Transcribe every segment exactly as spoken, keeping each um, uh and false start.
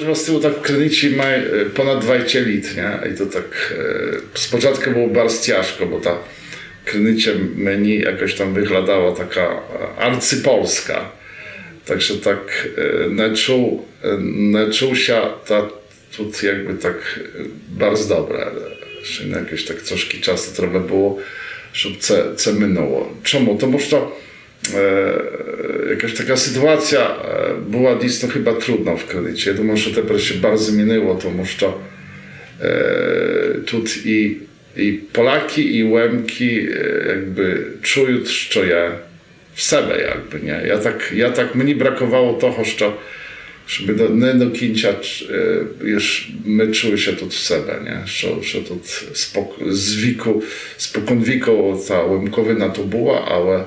Власне, так Криници має, е, понад двадцять літ, не? І то так, е, спочатку было барз тяжко, бо та Криниця мені якось там выглядала така, е, арципольска. Так же так, е, не чув, е, не чув ся та тут якбы так, е, барз добре. Ще якось так трошки часу треба было, щоб це, це минуло. Чому? Тому що е, якась така ситуація, е, была дійсно хіба трудна в Криници. Я думаю, що тепер ся барз змінило, тому що, е, тут і, і Поляки, і Лемки, е, якбы чують, що є в себе, якбы, не? Я так, я так, мені бракувало того, що, щоб до, не до кінця, е, юж мы чули ся тут в себе, не? Що, що тут спок-, з віку, спокон віку та Лемковина то была, але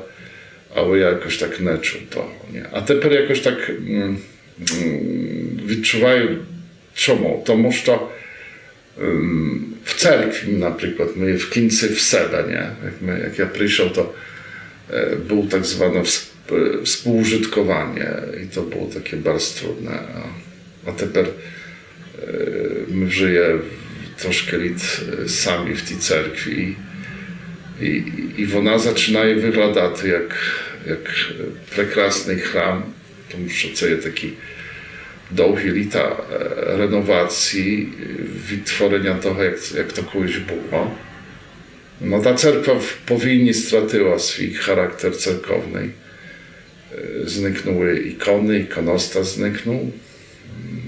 але я якось так не чув того, не? А тепер якось так, м, м, відчуваю, чому? Тому що, ем, в церкви, наприклад, мы в кінци в себе, не? Як мы, як я прийшов, то, е, было так зване всп-, е, współużytkowanie і то было таке барз трудне. А, а тепер Е, мы вже є трошки літ, е, самі в тій церкви і, і, і вона зачинає выглядати як, як, е, прекрасный храм, тому што це є такі довгі літа, е, реновації, е, відтворення того, як, як то колись было. Но, та церква в Повільні стратила свій характер церковный. Е, зникнули іконы, іконостас зникнув.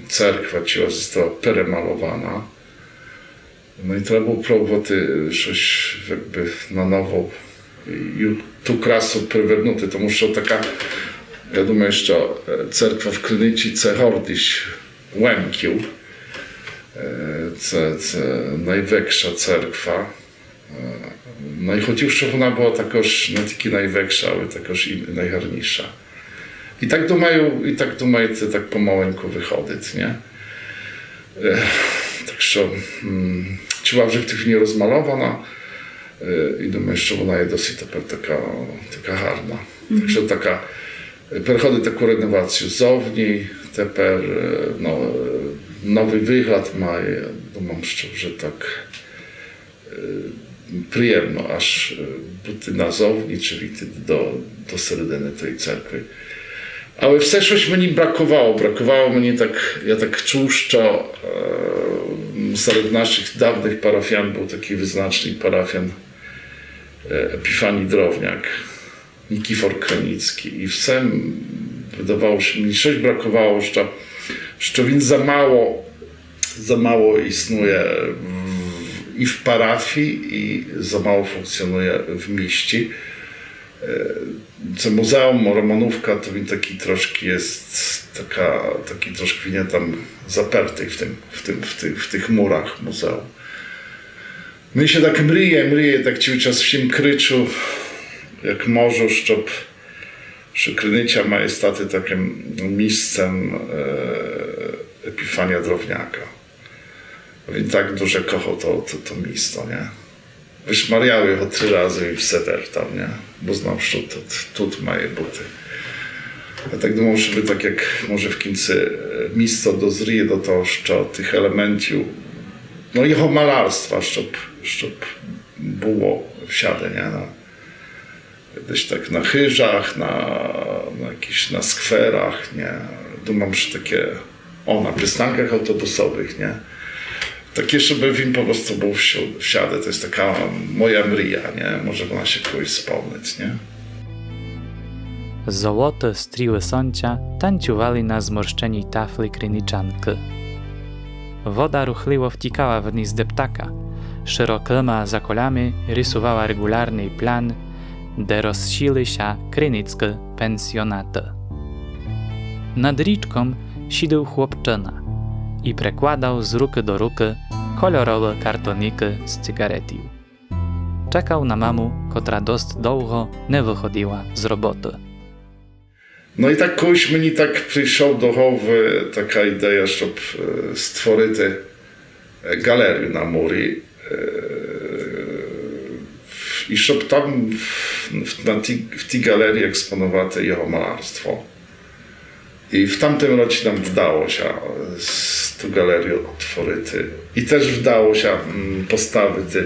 Церква ціла зостала перемалована. Но і треба было пробовати штось якбы на ново і ту красу привернути, тому што така, я думаю, што, е, церква в Криниці це гордість Лемків. Е, це, це найвекша церква. Е, но і хотів, щоб вона была також не тілько найвекша, але також і найгарніша. І так думаю, і так думаю, це так помаленьку выходить, не? Е, так што, м, ціла вже в тій хвилі розмалована, е, і думаю, што вона є досить тепер така, така гарна. Так што така, е, переходить таку реновацію зовні, тепер, е, но, е, новый выгляд має, думам, што вже так е, приємно аж, е, быти назовні, чи війти до, до середины тої церкви. Але все штось мені бракувало, бракувало мені так, я так чув, што, е, серед нашых давных парафіян быв такый визначный парафіян, е, Епіфаній Дровняк. Никіфор Криницькый. І все, м, выдавало ся, мені штось бракувало, што, што він замало, замало існує в, і в парафії, і замало функціонує в місті. Е, це музеум Романówка, то він такый трошки є, така, такый трошки він є там запертый в тым, в тым, в тых, в тых мурах музеум. Мені ся так мріє, мріє, так цілый час всім кричу, як можу, щоб, што Криниця має стати такым місцем, е, Епіфанія Дровняка. Він так дуже кохав то, то, то місто, не? Вышмаряв його три разы і все вертав, не? Бо знав, што тут, тут має быти. Я так думав, што бы так як може в кінци, е, місто дозріє до того, што тых елементів, но, його малярства, щоб, щоб было всяде, не? На, десь так на хыжах, на, на якысь, на скверах, не? Думам, што таке, о, на пристанках автобусовых, не? Таке, щоб він по просто быв всю-, всяде. То є така моя мрія, не? Може вона ся колись сполнить, не? Золоты стрілы сонця танцювали на зморщеній тафлі Криничанкы. Вода рухливо втікала вниз дептака, широкыма заколями рисувала реґулярный план, де розсіли ся криницкы пенсіонаты. Над річком сіділ хлопчына і прекладал з рукы до рукы кольоровы картонікы з циґаретів. Чекал на маму, котра дост довго не выходила з роботы. Но і так колись мені так прийшов до головы така ідея, щоб, е, створити, е, ґалерію на мурі, е, і щоб там в, в, на тій, в тій ґалерії експонувати його малярство. І в тамтым році нам вдало ся, е, с-, ту ґалерию отворити. І тіж вдало ся, м, поставити,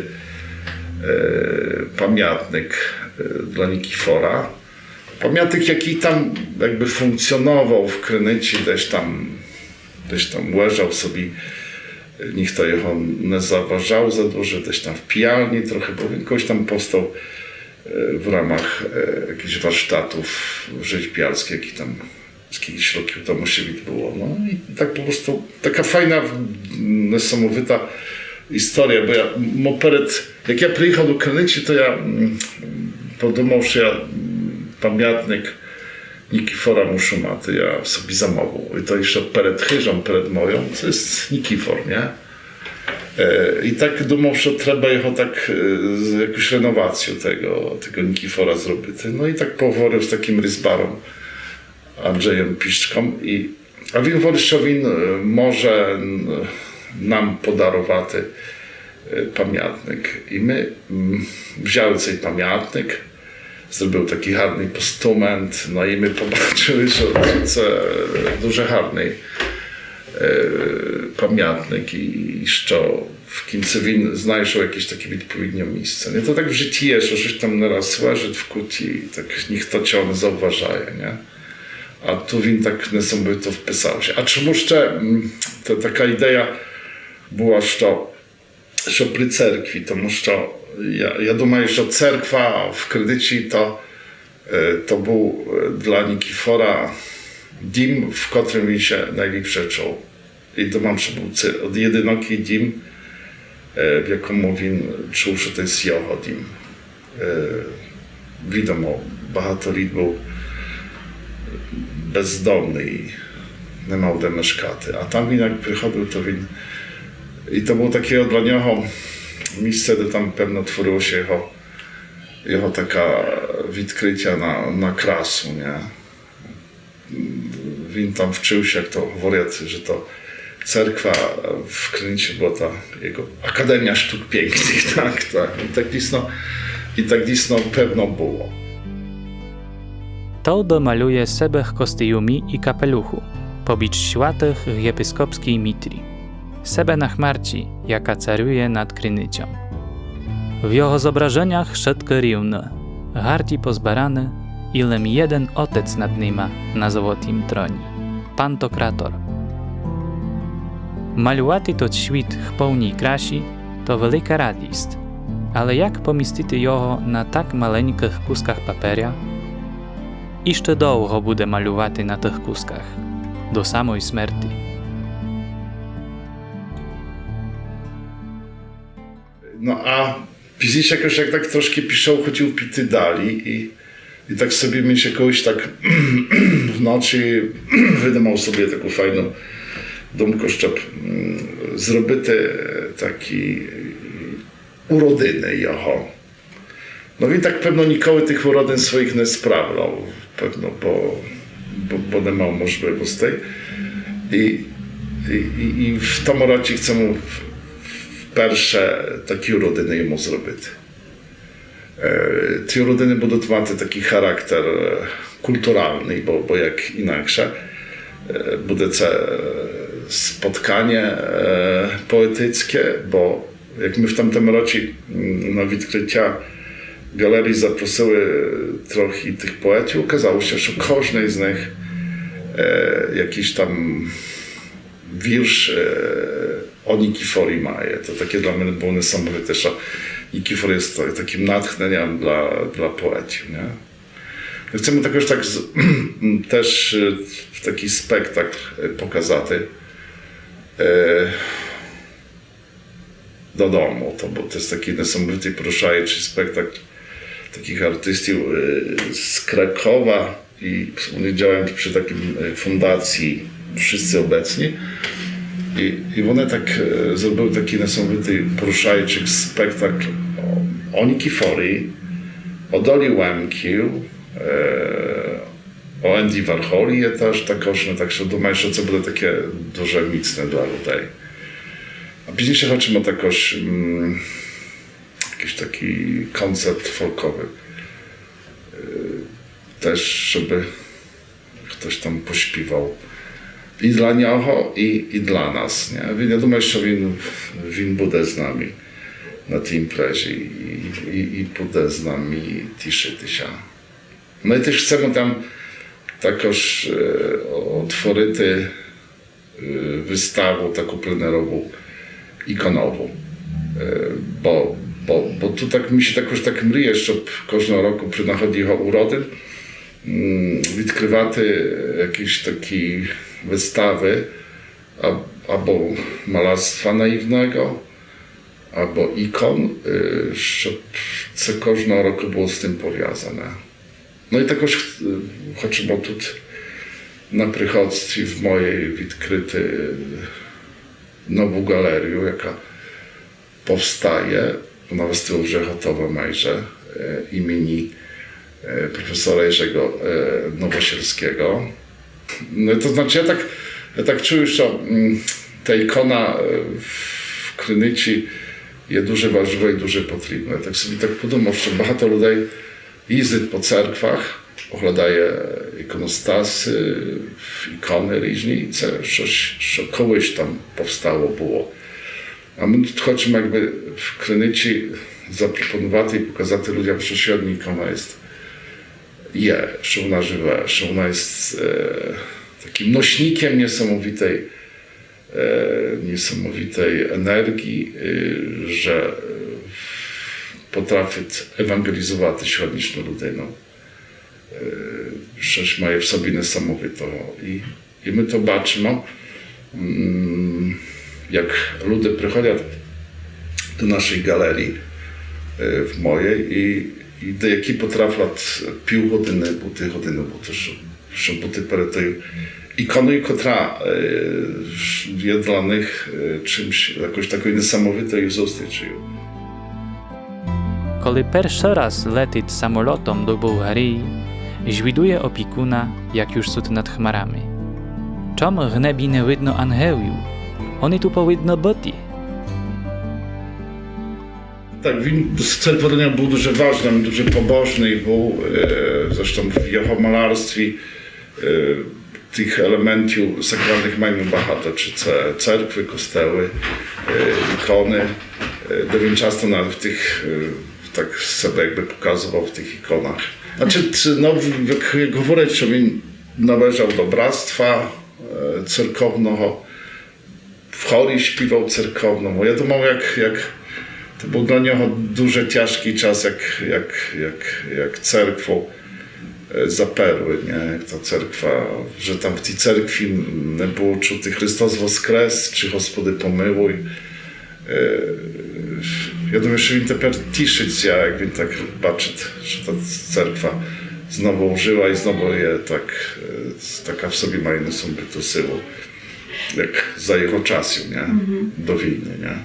е, памятник, е, для Никіфора. Памятник, якій там якбы функціонувал в Криниці, десь там, десь там лежал собі, е, ніхто його не заважал за дуже, десь там в піяльні трохы, бо він колись там повстал, е, в рамах, е, якыхось варштатув різьбярскых, які там скількысь років тому ся відбыло. Но і так по просту така файна, несамовита істория, бо я, м, перед, як я приіхал до Криниці, то я, м, подумал, што я, м, памятник Никіфора мушу мати, я собі замовил. І то іщы перед хыжом, перед мойом, то єст Никіфор, ні? Е, і так думал, што треба його так, е, з-, якусь реновацию того, того Никіфора зробити. Но і так поговорил з такым різьбаром Анджеєм Пішком, і, а він говорит, што він, е, може, н-, нам подарувати, е, памятник. І мы, м, взяли сей памятник, зробил такій гарный постумент, но і мы побачили, што, што се, е, дуже гарный, е, памятник і, і што в кінци він знайшов якесь таке відповідне місце. Ні, то так в житті є, што штось там нараз лежит в куті, так ніхто цього не зауважає, ні? А ту він так несамовито вписав ся. А чому іщы, м, та, така ідея была, што, што при церкви, тому што я, я думаю, што церква в Криниці то, е, то быв, е, для Никіфора дім, в котрым він ся найліпше чув. І думам, што быв це од-, єдинокій дім, е, в якому він чув, што то єст його дім. Е, відомо, багато літ быв бездомный і не мав де мешкати. А там він як приходив, то він, і то было таке для нього місце, де там певно творило ся його, його таке відкрытя на, на красу, ні? Він там вчыв ся, як то говорят, же то церква в Криниці была та його академія штук пікных, так, так. І так дійсно, і так дійсно певно было. Товды малює себе в костюмі і капелюху, побіч святых в єпископскій мітрі. Себе на хмарці, яка царює над Криницьом. В його зображенях вшыткы рівны, гарді позбераны, і лем єден отец над нима на золотім троні. Пантократор. Малювати тот світ в повній красі то велика радіст. Але як помістити його на так маленькых кусках паперя? Іщы довго буде малювати на тых кусках. До самой смерти. Но а пізніше якось як так трошкы пішов, хотів піти далі і, і так собі мені ся колись так в ночі видумав собі таку файну думку, щоб, м, зробити такі уродины його. Но він так певно ніколи тых уродин своіх не справляв, певно, бо, бо, бо не мав можливостей. І, і, і, і в тому році хцеме в-, вперше такі уродины йому зробити. Е, ті уродины будуть мати такій характер, е, культуральный, бо, бо як інакше. Е, буде це, е, спотканя, е, поетицке, бо як мы в тамтым році, м, на відкрытя ґалерії запросили трохы тых поетів, оказало ся, што кожный з них, е, якысь там вірш, е, о Никіфорі має. То таке для мене было несамовите, што Никіфор єст та-, такым натхненям для, для поетів, ні? Хцеме також так з-, тіж, е, в такій спектакль, е, показати, е, додому. То быв тіж такій несамовитый, порушаючый спектакль такых артистів, е, з Кракова і вони діяють при такій, е, фундації «Wszyscy obecni». І, і вони так, е, зробили такій несамовитый, порушаючый спектакль о, о Никіфорі, о долі Лемків, е, о Енді Вархолі є тіж також, но, так што думаю, што се буде таке дуже міцне для людей. А пізніше хочеме також, м, якысь такій концерт фолковый. Е, тіж, жебы Цо ж там пошпівав. І для нього, і, і для нас, не? Він, я думаю, што він, він буде з нами на тій імпрезі і, і, і буде з нами тішыти ся. Но і тіж хцеме там також, е, отворити, е, выставу таку пленерову, іконову. Е, бо, бо, бо ту так, мі ся також так мріє, штоб кожного року при нагоді його уроды, м, відкрывати якісь такі выставы, а-, або малярства наївного, або ікон, е, штоб цо кожного року было з тым повязане. Но і також х-, хочеме ту на приходстві в моєй відкрыти, е, нову ґалерию, яка повстає, она выстава вже готова майже, е, імені, е, професора Єжого, е, Новосельского. Но то значыт, я так, я так чую, што, м, та ікона, е, в Криниці є дуже важлива і дуже потрібна. Я так собі так подумав, што багато людей їздит по церквах, оглядає іконостасы, іконы ріжні, і цо штось, што колись там повстало, было. А мы ту хочеме якбы в Криниці запропонувати і показати людям, што сьогодні ікона єст, є, што она живе, што она єст, е, такым носником несамовитей, е, несамовитей енерґії, е, што, е, потрафит єванґелізувати сьогоднішню людину. Е, штось має в собі несамовитого. І, і мы то бачыме, м, як люде приходят до нашой ґалерії, е, в моєй, і, і деякі потрафлят пів годины быти, годину быти, што, што быти перед тою іконою, котра, е, є для них, е, чымсь якоюсь такою несамовитою зустрічю. Коли першый раз летит самолотом до Болгарії, звідує опікуна, як юж сут над хмарами. Чом в небі не видно ангелів? Они ту повинны быти. Так, він, церква для нього была дуже важна, він дуже побожный быв, е, зрештом в його малярстві, е, тых елементів сакралных маєме багато, ци це церквы, костелы, е, іконы, е, де він часто навет в тых, е, так себе якбы показовав в тых іконах. Значыт, но, як, як говорять, што він належав до братства, е, церковного, в хорі співав церковному. Я думав, як, як то быв для нього дуже тяжкый час, як, як, як, як церкву, е, заперли, не? Як та церква, што там в тій церкві не было чути „Христос воскрес” ци „Господи помилуй”. Е, я думаю, што він тепер тішыт ся, як він так бачыт, што та церква знову ожыла і знову є так, е, така в собі має несамовиту силу, як за його часів, не? Мгм. До війны, не?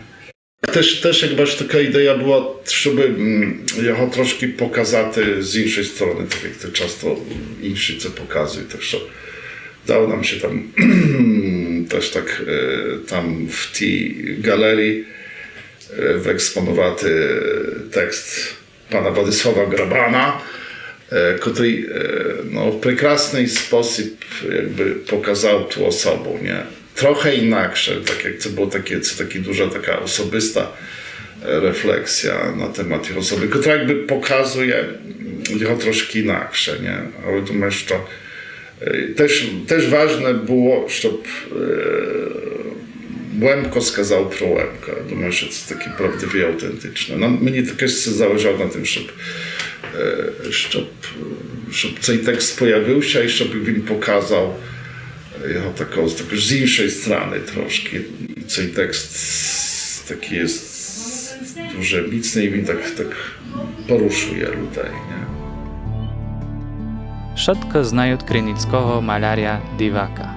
Тіж, тіж, як бачыш, така ідея была, штоб, м, його трошкы показати з іншой стороны, так як то часто інші це показують. Так што вдало нам ся там тіж так, е, там в тій ґалерії, е, векспонувати текст пана Владислава Грабана, е, котрый, е, но, в прекрасный спосіб якбы показав ту особу, не? Трохы інакше, так як це было таке, це така дуже така особиста, е, рефлексія на темат його особы, котра якбы показує його трошкы інакше, не? Але думаю, што Е, тіж, тіж важне было, штоб, е, Лемко сказав про Лемка. Думаю, што це таке правдиве і автентичне. Нам, мені також залежало на тым, штоб, е, штоб, штоб цей текст появив ся і штоб він показав його тако, також з іншой стороны трошкы. І цей текст такый є дуже міцный і він так, так порушує людей, не? Вшытко знают криницкого маляря Дивака,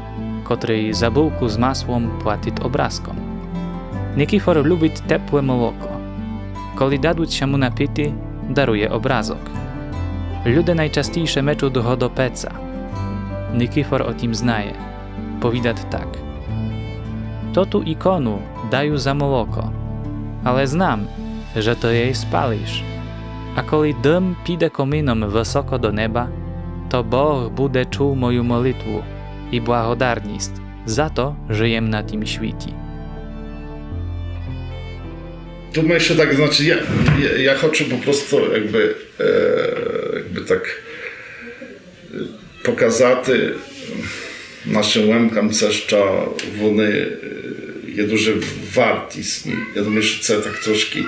котрый за булку з маслом платит образком. Никифор любит тепле молоко. Коли дадут ся му напити, дарує образок. Люде найчастійше мечут го до пеца. Никифор о тім знає. Повідат так: „Тоту ікону даю за молоко, але знам, же то єй спалиш. А коли дым піде комином высоко до неба, то Бог буде чув мою молитву і благодарніст за то, же єм на тім світі. Думаю, що так, значить, я, я, я хочу по просто якби, е, якби так, е, показати нашым Лемкам це, што вони, е, є дуже вартісні. Я думаю, што це так трошки,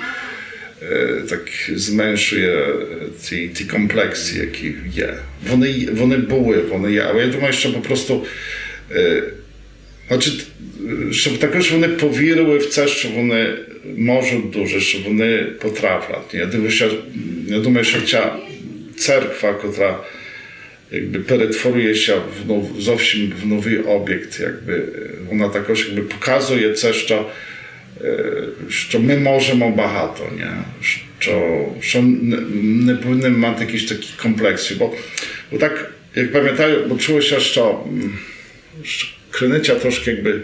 е, так зменшує, е, ті, ті комплексы, які є. Вони, вони были, вони є, але я думаю, што по просто, е, значить, е, щоб також вони повірили в це, што вони можуть дуже, што вони потрафлять. Я дивлю ся, я думаю, што ця церква, котра якби перетворює ся в нов-, зовсім в новый обєкт, якби, е, вона також якби показує це, што, е, што мы можеме багато, ні? Што, што не, не повинні мати якісь такі комплексы, бо, бо так, як памятаю, бо чуло ся, што, м, што Криниця трошки якби,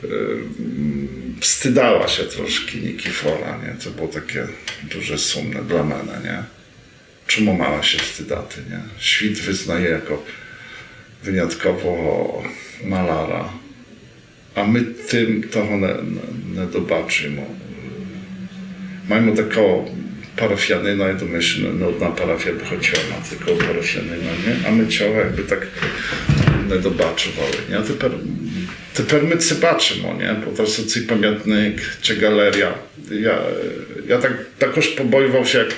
е, м, встидала ся трошки Никифора, ні? Це было таке дуже сумне для мене, ні? Чому мала ся встидати, ні? Світ визнає яко виняткового маляра, а мы тым того не, не, не добачиме. Маєме такого парафіянина, я думаю, што не, не одна парафія бы хотіла мати такого парафіянина, ні? А мы цього якби так не добачували, ні? А тепер, тепер мы це бачиме, ні? Бо то суть цей памятник, ци ґалерія. Я, я так, також побоював ся, як,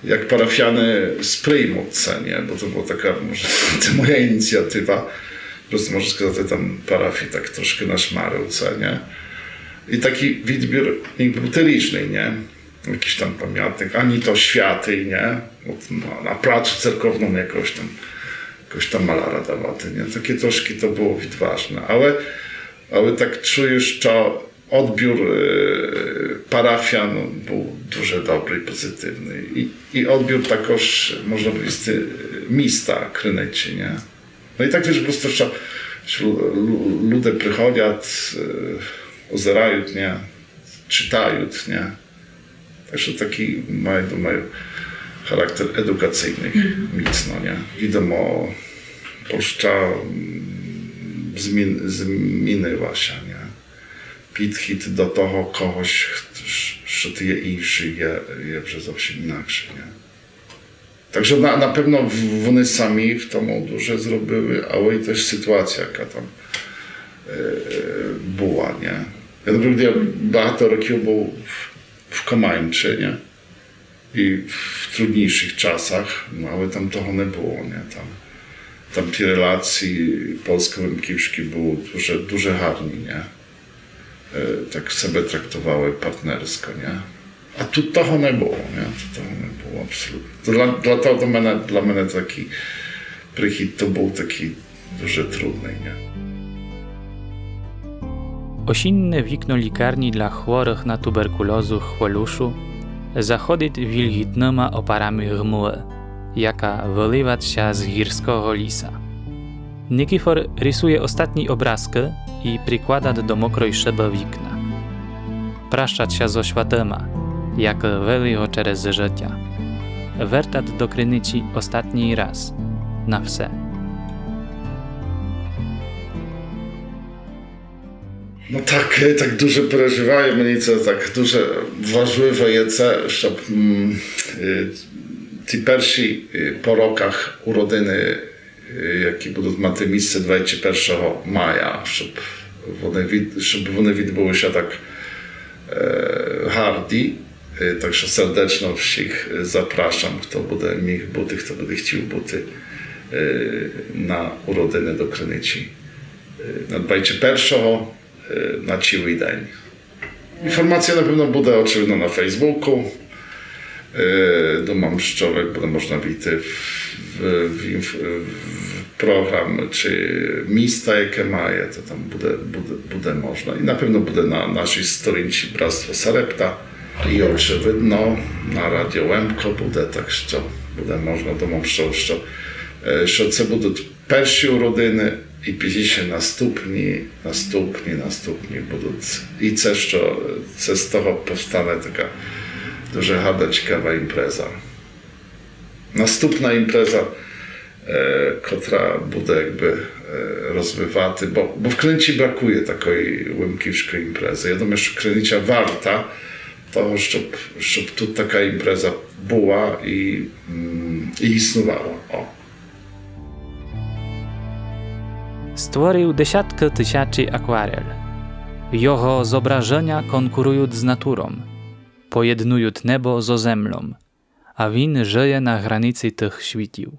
як парафіяни сприймуть це, ні? Бо то была така, може, це моя ініціатива. Просто, можна сказати, там парафії так трошки нашмарив це, ні? І такый відбір міг быти ріжный, ні? Якысь там памятник, ані то святый, ні? От на, на плацу церковному якогось там, якогось там маляра давати, ні? Таке трошки то было відважне. Але, але так чую, што одбір, е, парафіян быв дуже добрый, позитивный. І, і одбір також, можна повісти, міста Криниці, ні? Но і так, віш, просто што, што лю-, лю-, люде приходять, е, озерают, ні? Читают, ні? Так што такый має, думаю, характер едукацийный міцно, ні? Відомо, Польща, м, змін-, змінила ся, ні? Підхід до того когось, хт-, ш-, што ты є іншый, є, є вже зовсім інакшый, ні? Так же на, на певно в-, вони самі в тому дуже зробили, але й теж ситуація, яка там, е, была, ні? Я, наприклад, я багато років быв в, в Команчі, ні? І в труднішых часах, но, але там того не было, ні? Там, там ті релації польско-лемківські были дуже, дуже гарні, ні? Е, так себе трактовали партнерско, ні? А тут того не было, ні? Тут того не было абсолютно. То для, для того, для мене, для мене такый прихід то быв такый дуже трудный, ні? Осінне вікно лікарні для хворых на туберкульозу в Хволюшу заходить вільгітныма опарами гмлы, яка выливат ся з гірского ліса. Никифор рисує остатні образкы і прикладат до мокрой шыбы вікна. Пращат ся зо святыма, як вели го через жытя. Вертат до Криниці остатній раз на все. Но так, е, так дуже переживаю, мені це так дуже важливе є це, щоб, м, е, ті перші, е, по роках уродины, е, які будуть мати місце двадцять першого мая, щоб вони від-, щоб вони відбулися так, е, гарді. Е, так що сердечно всіх, е, запрашам, хто буде міг бути, хто буде хотів бути, е, на уродины до Криниці. Е, на двадцять першого, е, на цілый день. Інформація, напевно, буде, очевидно, на Фейсбуку. Е, думам, што як буде можна війти в, в, в інф-, в програм чи міста, яке має, то там буде, буде, буде можна. І, напевно, буде на нашій сторінці Братство Сарепта. І, очевидно, на Радіо Лемко буде, так што буде можна, думам, што, што, е, што це будуть перші уродины і пізніше наступні, наступні, наступні будуть. І це, што, це з того повстане така дуже гарна, цікава імпреза. Наступна імпреза, е, котра буде якбы е, розвивати, бо, бо в Криници бракує такой лемківской імпрезы. Я думаю, што Криниця варта того, штоб, штоб туй така імпреза была і, м, і існувала. О. Створив десяткы тисячі акварель. Його зображеня конкурують з натуром, поєднують небо зо земльом, а він жиє на границі тых світів.